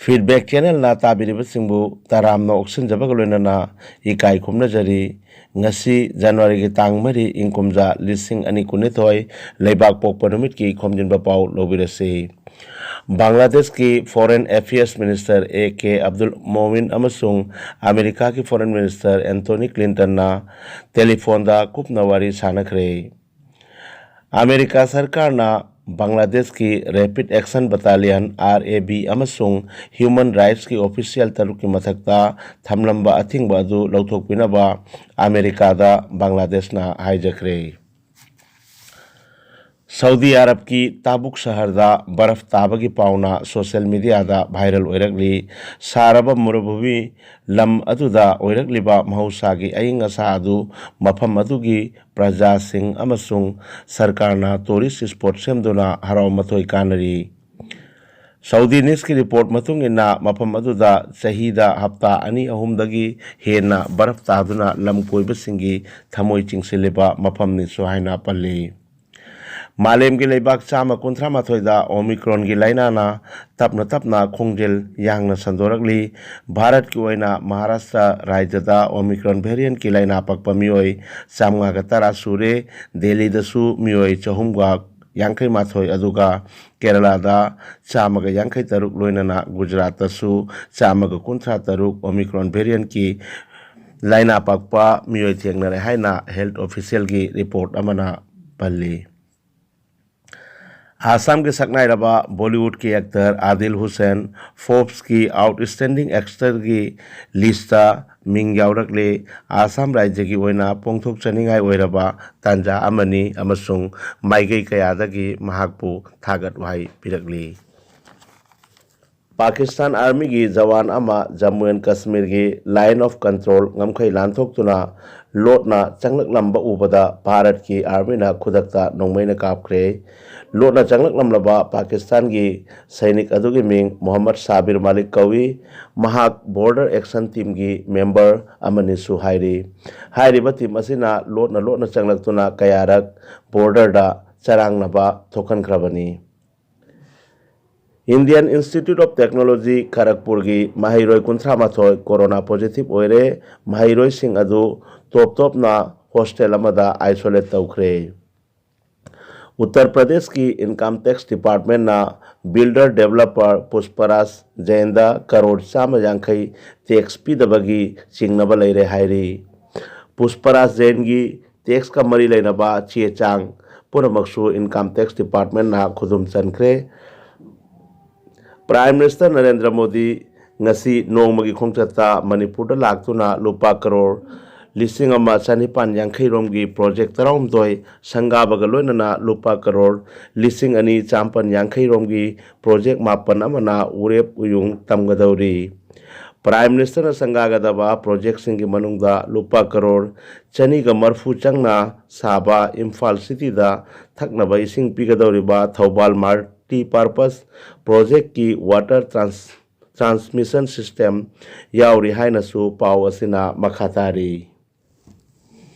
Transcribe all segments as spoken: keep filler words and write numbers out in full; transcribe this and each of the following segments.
Feedback Channelꯅ ꯇꯥꯕꯤꯔꯤꯕꯁꯤꯡꯕꯨ ꯇꯔꯥꯝꯅ ꯑꯣꯛꯁꯤꯟꯖꯕꯒ ꯂꯣꯏꯅꯅ ꯏꯀꯥꯏ ꯈꯨꯝꯅꯖꯔꯤ꯫ ꯉꯁꯤ ꯖꯅꯋꯥꯔꯤꯒꯤ ꯇꯥꯡ ꯃꯔꯤ, ꯏꯪ ꯀꯨꯝꯖꯥ ꯂꯤꯁꯤꯡ ꯑꯅꯤ ꯀꯨꯟꯅꯤꯊꯣꯏ, ꯂꯩꯕꯥꯛ ꯄꯣꯛꯄ ꯅꯨꯃꯤꯠꯀꯤ ꯈꯣꯝꯖꯤꯟꯕ ꯄꯥꯎ ꯂꯧꯕꯤꯔꯁꯤ꯫ ꯕꯪꯒ꯭ꯂꯥꯗꯦꯁꯀꯤ Foreign Affairs Minister A K Abdul Momin ꯑꯃꯁꯨꯡ ꯑꯃꯦꯔꯤꯀꯥꯒꯤ Foreign Minister Antony Clintonꯅ ꯇꯦꯂꯤꯐꯣꯟꯗ ꯀꯨꯞꯅ ꯋꯥꯔꯤ ꯁꯥꯅꯈ꯭ꯔꯦ꯫ ꯑꯃꯦꯔꯤꯀꯥ ꯁꯔꯀꯥꯔꯅ ꯕꯪꯒ꯭ꯂꯥꯗꯦꯁꯀꯤ Rapid Action Battalion, R A B, ꯑꯃꯁꯨꯡ human rightsꯀꯤ official ꯇꯔꯨꯛꯀꯤ ꯃꯊꯛꯇ ꯊꯝꯂꯝꯕ ꯑꯊꯤꯡꯕ ꯑꯗꯨ ꯂꯧꯊꯣꯛꯄꯤꯅꯕ ꯑꯃꯦꯔꯤꯀꯥꯗ ꯕꯪꯒ꯭ꯂꯥꯗꯦꯁꯅ ꯍꯥꯏꯖꯈ꯭ꯔꯦ꯫ ꯁꯥꯎꯗꯤ ꯑꯔꯕꯀꯤ ꯇꯥꯕꯨꯛ ꯁꯍꯔꯗ ꯕꯔꯐ ꯇꯥꯕꯒꯤ ꯄꯥꯎꯅ social mediaꯗ viral ꯑꯣꯏꯔꯛꯂꯤ꯫ ꯁꯥꯔꯕ ꯃꯔꯨꯚꯨꯃꯤ ꯂꯝ ꯑꯗꯨꯗ ꯑꯣꯏꯔꯛꯂꯤꯕ ꯃꯍꯧꯁꯥꯒꯤ ꯑꯏꯪ ꯑꯁꯥ ꯑꯗꯨ ꯃꯐꯝ ꯑꯗꯨꯒꯤ ꯄ꯭ꯔꯖꯥꯁꯤꯡ ꯑꯃꯁꯨꯡ ꯁꯔꯀꯥꯔꯅ tourist spot ꯁꯦꯝꯗꯨꯅ ꯍꯔꯥꯎ ꯃꯊꯣꯏ ꯀꯥꯅꯔꯤ꯫ ꯁꯥꯎꯗꯤ ꯅ꯭ꯌꯨꯁꯀꯤ report ꯃꯇꯨꯡ ꯏꯟꯅ, ꯃꯐꯝ ꯑꯗꯨꯗ ꯆꯍꯤꯗ ꯍꯞꯇꯥ ꯑꯅꯤ ꯑꯍꯨꯝꯗꯒꯤ ꯍꯦꯟꯅ ꯕꯔꯐ ꯇꯥꯗꯨꯅ ꯂꯝ ꯀꯣꯏꯕꯁꯤꯡꯒꯤ ꯊꯃꯣꯏ ꯆꯤꯡꯁꯤꯜꯂꯤꯕ ꯃꯐꯝꯅꯤꯁꯨ ꯍꯥꯏꯅ ꯄꯜꯂꯤ꯫ ꯃꯥꯂꯦꯝꯒꯤ ꯂꯩꯕꯥꯛ ꯆꯥꯝꯃ ꯀꯨꯟꯊ꯭ꯔꯥ ꯃꯥꯊꯣꯏꯗ Omicronꯒꯤ ꯂꯥꯏꯅꯥꯅ ꯇꯞꯅ ꯇꯞꯅ ꯈꯣꯡꯖꯦꯜ ꯌꯥꯡꯅ ꯁꯟꯗꯣꯔꯛꯂꯤ꯫ ꯚꯥꯔꯠꯀꯤ ꯑꯣꯏꯅ ꯃꯍꯥꯔꯥꯁꯇ꯭ꯔ ꯔꯥꯖ꯭ꯌꯗ Omicron variantꯀꯤ ꯂꯥꯏꯅꯥ ꯄꯛꯄ ꯃꯤꯑꯣꯏ ꯆꯥꯝꯃꯉꯥꯒ ꯇꯔꯥ ꯁꯨꯔꯦ꯫ ꯗꯦꯜꯂꯤꯗꯁꯨ ꯃꯤꯑꯣꯏ ꯆꯍꯨꯝꯒ ꯌꯥꯡꯈꯩ ꯃꯥꯊꯣꯏ, ꯑꯗꯨꯒ ꯀꯦꯔꯂꯥꯗ ꯆꯥꯝꯃꯒ ꯌꯥꯡꯈꯩ ꯇꯔꯨꯛ, ꯂꯣꯏꯅꯅ ꯒꯨꯖꯔꯥꯠꯇꯁꯨ ꯆꯥꯝꯃꯒ ꯀꯨꯟꯊ꯭ꯔꯥ ꯇꯔꯨꯛ Omicron variantꯀꯤ ꯂꯥꯏꯅꯥ ꯄꯛꯄ ꯃꯤꯑꯣꯏ ꯊꯦꯡꯅꯔꯦ ꯍꯥꯏꯅ health officialꯒꯤ report ꯑꯃꯅ ꯄꯜꯂꯤ꯫ ꯑꯥꯁꯥꯝꯒꯤ ꯁꯛꯅꯥꯏꯔꯕ ꯕꯣꯂꯤꯋꯨꯗꯀꯤ actor ꯑꯥꯗꯤꯜ ꯍꯨꯁꯦꯟ Forbesꯀꯤ outstanding actorꯒꯤ listꯇ ꯃꯤꯡ ꯌꯥꯎꯔꯛꯂꯦ꯫ ꯑꯥꯁꯥꯝ ꯔꯥꯖ꯭ꯌꯒꯤ ꯑꯣꯏꯅ ꯄꯣꯡꯊꯣꯛꯆꯅꯤꯡꯉꯥꯏ ꯑꯣꯏꯔꯕ ꯇꯥꯟꯖꯥ ꯑꯃꯅꯤ ꯑꯃꯁꯨꯡ ꯃꯥꯏꯀꯩ ꯀꯌꯥꯗꯒꯤ ꯃꯍꯥꯛꯄꯨ ꯊꯥꯒꯠ ꯋꯥꯍꯩ ꯄꯤꯔꯛꯂꯤ꯫ ꯄꯥꯀꯤꯁꯇꯥꯟ ꯑꯥꯔꯃꯤꯒꯤ ꯖꯋꯥꯟ ꯑꯃ ꯖꯝꯃꯨ ꯑꯦꯟ ꯀꯁꯃꯤꯔꯒꯤ Line of Control ꯉꯝꯈꯩ ꯂꯥꯟꯊꯣꯛꯇꯨꯅ ꯂꯣꯠꯅ ꯆꯪꯂꯛꯂꯝꯕ ꯎꯕꯗ ꯚꯥꯔꯠꯀꯤ ꯑꯥꯔꯃꯤꯅ ꯈꯨꯗꯛꯇ ꯅꯣꯡꯃꯩꯅ ꯀꯥꯞꯈ꯭ꯔꯦ꯫ ꯂꯣꯠꯅ ꯆꯪꯂꯛꯂꯝꯂꯕ ꯄꯥꯀꯤꯁꯇꯥꯟꯒꯤ ꯁꯩꯅꯤꯛ ꯑꯗꯨꯒꯤ ꯃꯤꯡ ꯃꯣꯍꯝꯃꯗ ꯁꯥꯕꯤꯔ ꯃꯥꯂꯤꯛ ꯀꯧꯏ꯫ ꯃꯍꯥꯛ Border Action Teamꯒꯤ member ꯑꯃꯅꯤꯁꯨ ꯍꯥꯏꯔꯤ꯫ ꯍꯥꯏꯔꯤꯕ team ꯑꯁꯤꯅ ꯂꯣꯠꯅ ꯂꯣꯠꯅ ꯆꯪꯂꯛꯇꯨꯅ ꯀꯌꯥꯔꯛ borderꯗ ꯆꯔꯥꯡꯅꯕ ꯊꯣꯛꯍꯟꯈ꯭ꯔꯕꯅꯤ꯫ Indian Institute of Technology ꯈꯔꯒꯄꯨꯔꯒꯤ ꯃꯍꯩꯔꯣꯏ ꯀꯨꯟꯊ꯭ꯔꯥ ꯃꯥꯊꯣꯏ ꯀꯣꯔꯣꯅꯥ ꯄꯣꯖꯤꯇꯤꯚ ꯑꯣꯏꯔꯦ꯫ ꯃꯍꯩꯔꯣꯏꯁꯤꯡ ꯑꯗꯨ ꯇꯣꯞ ꯇꯣꯞꯅ ꯍꯣꯁꯇꯦꯜ ꯑꯃꯗ ꯑꯥꯏꯁꯣꯂꯦꯠ ꯇꯧꯈ꯭ꯔꯦ꯫ ꯎꯠꯇꯔ ꯄ꯭ꯔꯗꯦꯁꯀꯤ income tax ꯗꯤꯄꯥꯔꯠꯃꯦꯟꯅ builder developer ꯄꯨꯁꯄꯔꯥꯖ ꯖꯦꯟꯗ crore ꯆꯥꯝꯃ ꯌꯥꯡꯈꯩ ꯇꯦꯛꯁ ꯄꯤꯗꯕꯒꯤ ꯆꯤꯡꯅꯕ ꯂꯩꯔꯦ ꯍꯥꯏꯔꯤ꯫ ꯄꯨꯁꯄꯔꯥꯖ ꯖꯦꯟꯒꯤ ꯇꯦꯛꯁꯀ ꯃꯔꯤ ꯂꯩꯅꯕ ꯆꯦ ꯆꯥꯡ ꯄꯨꯝꯅꯃꯛꯁꯨ ꯏꯟꯀꯝ ꯇꯦꯛꯁ ꯗꯤꯄꯥꯔꯠꯃꯦꯟꯅ ꯈꯨꯗꯨꯝ ꯆꯟꯈ꯭ꯔꯦ꯫ ꯄ꯭ꯔꯥꯏꯝ ꯃꯤꯅꯤꯁꯇꯔ ꯅꯔꯦꯟꯗ꯭ꯔ ꯃꯣꯗꯤ ꯉꯁꯤ ꯅꯣꯡꯃꯒꯤ ꯈꯣꯡꯆꯠꯇ ꯃꯅꯤꯄꯨꯔꯗ ꯂꯥꯛꯇꯨꯅ ꯂꯨꯄꯥ ꯀꯔꯣꯔ ꯂꯤꯁꯤꯡ ꯑꯃ ꯆꯅꯤꯄꯥꯟ ꯌꯥꯡꯈꯩ ꯔꯣꯝꯒꯤ ꯄ꯭ꯔꯣꯖꯦꯛ ꯇꯔꯥꯍꯨꯝꯗꯣꯏ ꯁꯪꯒꯥꯕꯒ ꯂꯣꯏꯅꯅ ꯂꯨꯄꯥ ꯀꯔꯣꯔ ꯂꯤꯁꯤꯡ ꯑꯅꯤ ꯆꯥꯃꯥꯄꯟ ꯌꯥꯡꯈꯩ ꯔꯣꯝꯒꯤ ꯄ꯭ꯔꯣꯖꯦꯛ ꯃꯥꯄꯟ ꯑꯃꯅ ꯎꯔꯦꯞ ꯎꯌꯨꯡ ꯇꯝꯒꯗꯧꯔꯤ꯫ ꯄ꯭ꯔꯥꯏꯝ ꯃꯤꯅꯤꯁꯇꯔꯅ ꯁꯪꯒꯥꯒꯗꯕ ꯄ꯭ꯔꯣꯖꯦꯛꯁꯤꯡꯒꯤ ꯃꯅꯨꯡꯗ ꯂꯨꯄꯥ ꯀꯔꯣꯔ ꯆꯅꯤꯒ ꯃꯔꯐꯨ ꯆꯪꯅ ꯁꯥꯕ ꯏꯝꯐꯥꯜ ꯁꯤꯇꯤꯗ ꯊꯛꯅꯕ ꯏꯁꯤꯡ ꯄꯤꯒꯗꯧꯔꯤꯕ ꯊꯧꯕꯥꯜ ꯃꯜꯇꯤ ꯄꯔꯄꯁ ꯄ꯭ꯔꯣꯖꯦꯛꯀꯤ ꯋꯥꯇꯔ ꯇ꯭ꯔꯥꯟꯁ-, ꯇ꯭ꯔꯥꯟꯁꯃꯤꯁꯟ ꯁꯤꯁꯇꯦꯝ ꯌꯥꯎꯔꯤ ꯍꯥꯏꯅꯁꯨ ꯄꯥꯎ ꯑꯁꯤꯅ ꯃꯈꯥ ꯇꯥꯔꯤ꯫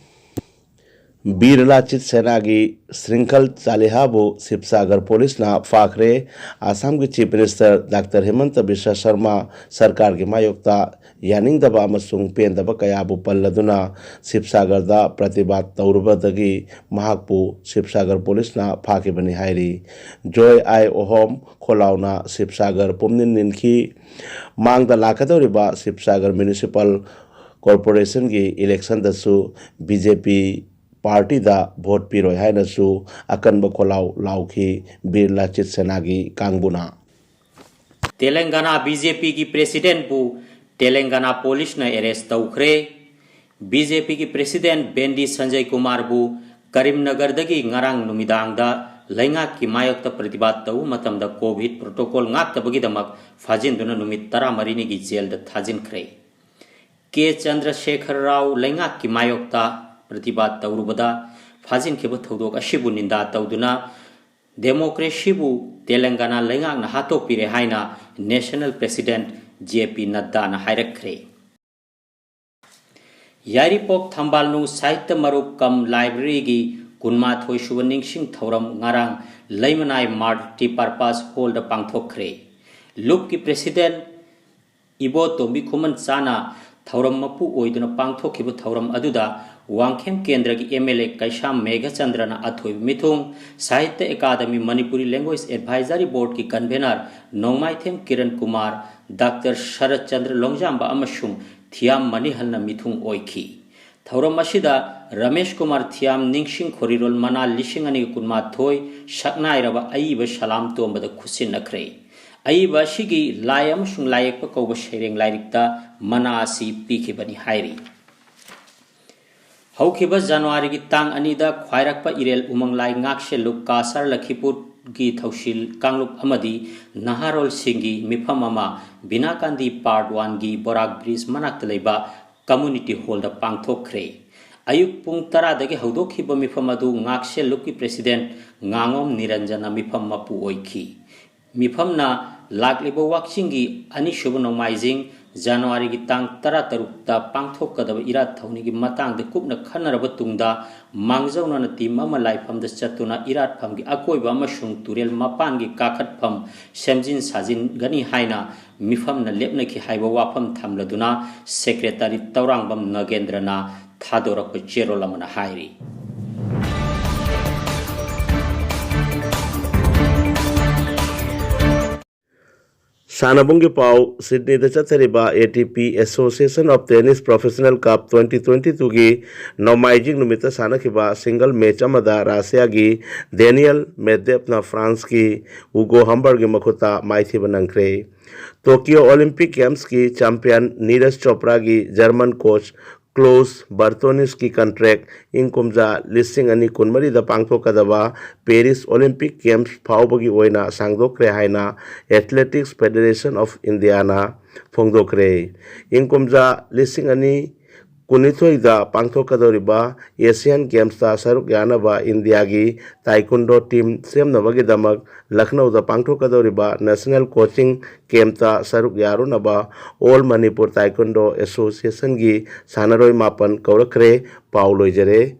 ꯕꯤꯔ ꯂꯥꯆꯤꯠ ꯁꯦꯅꯥꯒꯤ ꯁ꯭ꯔꯤꯡꯈꯜ ꯆꯥꯂꯤꯍꯥꯕꯨ ꯁꯤꯕꯁꯥꯒꯔ ꯄꯨꯂꯤꯁꯅ ꯐꯥꯈ꯭ꯔꯦ꯫ ꯑꯁꯥꯝꯒꯤ chief minister doctor ꯍꯤꯃꯟꯇ Visva Sharma ꯁꯔꯀꯥꯔꯒꯤ ꯃꯥꯌꯣꯛꯇ ꯌꯥꯅꯤꯡꯗꯕ ꯑꯃꯁꯨꯡ ꯄꯦꯟꯗꯕ ꯀꯌꯥꯕꯨ ꯄꯜꯂꯗꯨꯅ ꯁꯤꯕꯁꯥꯒꯔꯗ ꯄ꯭ꯔꯇꯤꯕꯥꯗ ꯇꯧꯔꯨꯕꯗꯒꯤ ꯃꯍꯥꯛꯄꯨ ꯁꯤꯕꯁꯥꯒꯔ ꯄꯨꯂꯤꯁꯅ ꯐꯥꯈꯤꯕꯅꯤ ꯍꯥꯏꯔꯤ꯫ ꯖꯣꯏ ꯑꯥꯏ ꯑꯣꯍꯣꯝ ꯈꯣꯂꯥꯎꯅ ꯁꯤꯕꯁꯥꯒꯔ ꯄꯨꯝꯅꯤꯟ ꯅꯤꯟꯈꯤ꯫ ꯃꯥꯡꯗ ꯂꯥꯛꯀꯗꯧꯔꯤꯕ ꯁꯤꯕꯁꯥꯒꯔ ꯃ꯭ꯌꯨꯅꯤꯁꯤꯄꯥꯜ ꯀꯣꯔꯄꯣꯔꯦꯁꯟꯒꯤ ꯏꯂꯦꯛꯁꯟꯗꯁꯨ ꯕꯤ ꯖꯦ ꯄꯤ ꯄꯥꯔꯇꯤꯗ ꯚꯣꯠ ꯄꯤꯔꯣꯏ ꯍꯥꯏꯅꯁꯨ ꯑꯀꯟꯕ ꯈꯣꯜꯂꯥꯎ ꯂꯥꯎꯈꯤ ꯕꯤꯔ ꯂꯥꯆꯤꯠ ꯁꯦꯅꯥꯒꯤ ꯀꯥꯡꯕꯨꯅ꯫ ꯇꯦꯂꯪꯒꯥꯅꯥ ꯕꯤ ꯖꯦ ꯄꯤꯒꯤ ꯄ꯭ꯔꯦꯁꯤꯗꯦꯟꯠꯄꯨ ꯇꯦꯂꯪꯒꯥꯅꯥ ꯄꯨꯂꯤꯁꯅ ꯑꯦꯔꯦꯁ ꯇꯧꯈ꯭ꯔꯦ꯫ ꯕꯤ ꯖꯦ ꯄꯤꯒꯤ ꯄ꯭ꯔꯦꯁꯤꯗꯦꯟꯠ ꯕꯦꯟꯗꯤ ꯁꯟꯖꯌ ꯀꯨꯃꯥꯔꯕꯨ ꯀꯔꯤꯝꯅꯒꯔꯗꯒꯤ ꯉꯔꯥꯡ ꯅꯨꯃꯤꯗꯥꯡꯗ ꯂꯩꯉꯥꯛꯀꯤ ꯃꯥꯌꯣꯛꯇ ꯄ꯭ꯔꯇꯤꯕꯥꯗ ꯇꯧꯕ ꯃꯇꯝꯗ ꯀꯣꯚꯤꯗ ꯄ꯭ꯔꯣꯇꯣꯀꯣꯜ ꯉꯥꯛꯇꯕꯒꯤꯗꯃꯛ ꯐꯥꯖꯤꯟꯗꯨꯅ ꯅꯨꯃꯤꯠ ꯇꯔꯥꯃꯔꯤꯅꯤꯒꯤ ꯖꯦꯜꯗ ꯊꯥꯖꯤꯟꯈ꯭ꯔꯦ꯫ ꯀꯦ ꯆꯟꯗ꯭ꯔꯁꯦꯈꯔ ꯔꯥꯎ ꯂꯩꯉꯥꯛꯀꯤ ꯃꯥꯌꯣꯛꯇ ꯄ꯭ꯔꯇꯤꯕꯥꯗ ꯇꯧꯔꯨꯕꯗ ꯐꯥꯖꯤꯟꯈꯤꯕ ꯊꯧꯗꯣꯛ ꯑꯁꯤꯕꯨ ꯅꯤꯟꯗꯥ ꯇꯧꯗꯨꯅ ꯗꯦꯃꯣꯀ꯭ꯔꯦꯁꯤꯕꯨ ꯇꯦꯂꯪꯒꯥꯅꯥ ꯂꯩꯉꯥꯛꯅ ꯍꯥꯠꯇꯣꯛꯄꯤꯔꯦ ꯍꯥꯏꯅ ꯅꯦꯁꯅꯦꯜ ꯄ꯭ꯔꯦꯁꯤꯗꯦꯟꯠ ꯖꯦ ꯄꯤ ꯅꯗ꯭ꯗꯥꯅ ꯍꯥꯏꯔꯛꯈ꯭ꯔꯦ꯫ ꯌꯥꯏꯔꯤꯄꯣꯛ ꯊꯝꯕꯥꯜꯅꯨ ꯁꯥꯍꯤꯇ꯭ꯌ ꯃꯔꯨꯞ ꯀꯝ ꯂꯥꯏꯕ꯭ꯔꯦꯔꯤꯒꯤ ꯀꯨꯟꯃꯥꯊꯣꯏ ꯁꯨꯕ ꯅꯤꯡꯁꯤꯡ ꯊꯧꯔꯝ ꯉꯔꯥꯡ ꯂꯩꯃꯅꯥꯏ ꯃꯜꯇꯤꯄꯔꯄꯁ ꯍꯣꯜꯗ ꯄꯥꯡꯊꯣꯛꯈ꯭ꯔꯦ꯫ ꯂꯨꯞꯀꯤ ꯄ꯭ꯔꯦꯁꯤꯗꯦꯟꯠ ꯏꯕꯣ ꯇꯣꯝꯕꯤ ꯈꯨꯃꯟ ꯆꯥꯅ ꯊꯧꯔꯝ ꯃꯄꯨ ꯑꯣꯏꯗꯨꯅ ꯄꯥꯡꯊꯣꯛꯈꯤꯕ ꯊꯧꯔꯝ ꯑꯗꯨꯗ ꯋꯥꯡꯈꯦꯝ ꯀꯦꯟꯗ꯭ꯔꯒꯤ ꯑꯦꯝ ꯑꯦꯜ ꯑꯦ ꯀꯩꯁꯥꯝ ꯃꯦꯘꯆꯟꯗ꯭ꯔꯅ ꯑꯊꯣꯏꯕ ꯃꯤꯊꯨꯡ, Sahitya academy Manipuri language advisory ꯕꯣꯔꯗꯀꯤ ꯀꯟꯚꯦꯅꯔ ꯅꯣꯡꯃꯥꯏꯊꯦꯝ ꯀꯤꯔꯟ ꯀꯨꯃꯥꯔ, ꯗꯥꯛꯇꯔ ꯁꯔꯠ ꯆꯟꯗ꯭ꯔ ꯂꯣꯡꯖꯥꯝꯕ ꯑꯃꯁꯨꯡ ꯊꯤꯌꯥꯝ ꯃꯅꯤꯍꯜꯅ ꯃꯤꯊꯨꯡ ꯑꯣꯏꯈꯤ꯫ ꯊꯧꯔꯝ ꯑꯁꯤꯗ ꯔꯃꯦꯁ ꯀꯨꯃꯥꯔ ꯊꯤꯌꯥꯝ, ꯅꯤꯡꯁꯤꯡ ꯈꯣꯔꯤꯔꯣꯜ ꯃꯅꯥ ꯂꯤꯁꯤꯡ ꯑꯅꯤꯒ ꯀꯨꯟꯃꯥꯊꯣꯏ ꯁꯛꯅꯥꯏꯔꯕ ꯑꯏꯕ ꯁꯂꯥꯝ ꯇꯣꯝꯕꯗ ꯈꯨꯠꯁꯤꯟꯅꯈ꯭ꯔꯦ꯫ ꯑꯏꯕ ꯑꯁꯤꯒꯤ ꯂꯥꯏ ꯑꯃꯁꯨꯡ ꯂꯥꯏꯌꯦꯛꯄ ꯀꯧꯕ ꯁꯩꯔꯦꯡ ꯂꯥꯏꯔꯤꯛꯇ ꯃꯅꯥ ꯑꯁꯤ ꯄꯤꯈꯤꯕꯅꯤ ꯍꯥꯏꯔꯤ꯫ ꯍꯧꯈꯤꯕ ꯖꯅꯋꯥꯔꯤꯒꯤ ꯇꯥꯡ ꯑꯅꯤꯗ ꯈ꯭ꯋꯥꯏꯔꯥꯛꯄ ꯏꯔꯦꯜ ꯎꯃꯪ ꯂꯥꯏ ꯉꯥꯛꯁꯦꯜꯂꯨ ꯀꯥꯁꯥꯔ ꯂꯈꯤꯄꯨꯔꯒꯤ ꯊꯧꯁꯤꯜ ꯀꯥꯡꯂꯨꯞ ꯑꯃꯗꯤ ꯅꯍꯥꯔꯣꯜꯁꯤꯡꯒꯤ ꯃꯤꯐꯝ ꯑꯃ ꯕꯤꯅꯥꯀꯥꯟꯗꯤ ꯄꯥꯔꯠ ꯋꯥꯟꯒꯤ ꯕꯣꯔꯥꯛ ꯕ꯭ꯔꯤꯖ ꯃꯅꯥꯛꯇ ꯂꯩꯕ ꯀꯝꯃꯨꯅꯤꯇꯤ ꯍꯣꯜꯗ ꯄꯥꯡꯊꯣꯛꯈ꯭ꯔꯦ꯫ ꯑꯌꯨꯛ ꯄꯨꯡ ꯇꯔꯥꯗꯒꯤ ꯍꯧꯗꯣꯛꯈꯤꯕ ꯃꯤꯐꯝ ꯑꯗꯨ ꯉꯥꯛꯁꯦꯜꯂꯨꯞꯀꯤ ꯄ꯭ꯔꯦꯁꯤꯗꯦꯟꯠ ꯉꯥꯉꯣꯝ ꯅꯤꯔꯟꯖꯟꯅ ꯃꯤꯐꯝ ꯃꯄꯨ ꯑꯣꯏꯈꯤ꯫ ꯃꯤꯐꯝꯅ ꯂꯥꯛꯂꯤꯕ ꯋꯥꯛꯆꯤꯡꯒꯤ ꯑꯅꯤꯁꯨꯕ ꯅꯣꯡꯃꯥꯏꯖꯤꯡ ꯖꯅꯋꯥꯔꯤꯒꯤ ꯇꯥꯡ ꯇꯔꯥꯇꯔꯨꯛꯇ ꯄꯥꯡꯊꯣꯛꯀꯗꯕ ꯏꯔꯥꯠ ꯊꯧꯅꯤꯒꯤ ꯃꯇꯥꯡꯗ ꯀꯨꯞꯅ ꯈꯟꯅꯔꯕ ꯇꯨꯡꯗ, ꯃꯥꯡꯖꯧꯅꯅ ꯇꯤꯝ ꯑꯃ ꯂꯥꯏꯐꯝꯗ ꯆꯠꯇꯨꯅ ꯏꯔꯥꯠꯐꯝꯒꯤ ꯑꯀꯣꯏꯕ ꯑꯃꯁꯨꯡ ꯇꯨꯔꯦꯜ ꯃꯄꯥꯟꯒꯤ ꯀꯥꯈꯠꯐꯝ ꯁꯦꯝꯖꯤꯟ ꯁꯥꯖꯤꯟꯒꯅꯤ ꯍꯥꯏꯅ ꯃꯤꯐꯝꯅ ꯂꯦꯞꯅꯈꯤ ꯍꯥꯏꯕ ꯋꯥꯐꯝ ꯊꯝꯂꯗꯨꯅ ꯁꯦꯀ꯭ꯔꯦꯇꯔꯤ ꯇꯧꯔꯥꯡꯕꯝ ꯅꯒꯦꯟꯗ꯭ꯔꯅ ꯊꯥꯗꯣꯔꯛꯄ ꯆꯦꯔꯣꯜ ꯑꯃꯅ ꯍꯥꯏꯔꯤ꯫ ꯁꯥꯟꯅꯕꯨꯡꯒꯤ ꯄꯥꯎ꯫ ꯁꯤꯗꯅꯤꯗ ꯆꯠꯊꯔꯤꯕ A T P Association of Tennis Professional Cup twenty twenty-twoꯒꯤ ꯅꯣꯡꯃꯥꯏꯖꯤꯡ ꯅꯨꯃꯤꯠꯇ ꯁꯥꯟꯅꯈꯤꯕ ꯁꯤꯡꯒꯜ ꯃꯦꯆ ꯑꯃꯗ ꯔꯁꯤꯌꯥꯒꯤ ꯗꯦꯅꯤꯌꯦꯜ ꯃꯦꯗꯚꯦꯗꯦꯚꯅ ꯐ꯭ꯔꯥꯟꯁꯀꯤ ꯎꯒꯣ ꯍꯝꯕꯔꯒꯤ ꯃꯈꯨꯠꯇ ꯃꯥꯏꯊꯤꯕ ꯅꯪꯈ꯭ꯔꯦ꯫ ꯇꯣꯀꯤꯌꯣ ꯑꯣꯂꯤꯝꯄꯤꯛ ꯒꯦꯝꯁꯀꯤ ꯆꯦꯝꯄꯤꯌꯟ ꯅꯤꯔꯖ ꯆꯣꯄ꯭ꯔꯥꯒꯤ ꯖꯔꯃꯟ ꯀꯣꯆ ꯀ꯭ꯂꯣꯁ ꯕꯔꯇꯣꯅꯤꯁꯀꯤ ꯀꯟꯇ꯭ꯔꯦꯛ ꯏꯪ ꯀꯨꯝꯖꯥ ꯂꯤꯁꯤꯡ ꯑꯅꯤ ꯀꯨꯟꯃꯔꯤꯗ ꯄꯥꯡꯊꯣꯛꯀꯗꯕ ꯄꯦꯔꯤꯁ ꯑꯣꯂꯤꯝꯄꯤꯛ ꯒꯦꯝꯁ ꯐꯥꯎꯕꯒꯤ ꯑꯣꯏꯅ ꯁꯥꯡꯗꯣꯛꯈ꯭ꯔꯦ ꯍꯥꯏꯅ Athletics Federation of Indiaꯅ ꯐꯣꯡꯗꯣꯛꯈ꯭ꯔꯦ꯫ ꯏꯪ ꯀꯨꯝꯖꯥ ꯂꯤꯁꯤꯡ ꯑꯅꯤ ꯀꯨꯟꯅꯤꯊꯣꯏꯗ ꯄꯥꯡꯊꯣꯛꯀꯗꯧꯔꯤꯕ ꯑꯦꯁꯤꯌꯥꯟ ꯒꯦꯝꯁꯇ ꯁꯔꯨꯛ ꯌꯥꯅꯕ ꯏꯟꯗꯤꯌꯥꯒꯤ ꯇꯥꯏꯀꯨꯟꯗꯣ ꯇꯤꯝ ꯁꯦꯝꯅꯕꯒꯤꯗꯃꯛ ꯂꯈꯅꯧꯗ ꯄꯥꯡꯊꯣꯛꯀꯗꯧꯔꯤꯕ ꯅꯦꯁꯅꯦꯜ ꯀꯣꯆꯤꯡ ꯀꯦꯝꯞꯇ ꯁꯔꯨꯛ ꯌꯥꯔꯨꯅꯕ All Manipur Taekwondo Associationꯒꯤ ꯁꯥꯟꯅꯔꯣꯏ ꯃꯥꯄꯟ ꯀꯧꯔꯛꯈ꯭ꯔꯦ꯫ ꯄꯥꯎ ꯂꯣꯏꯖꯔꯦ꯫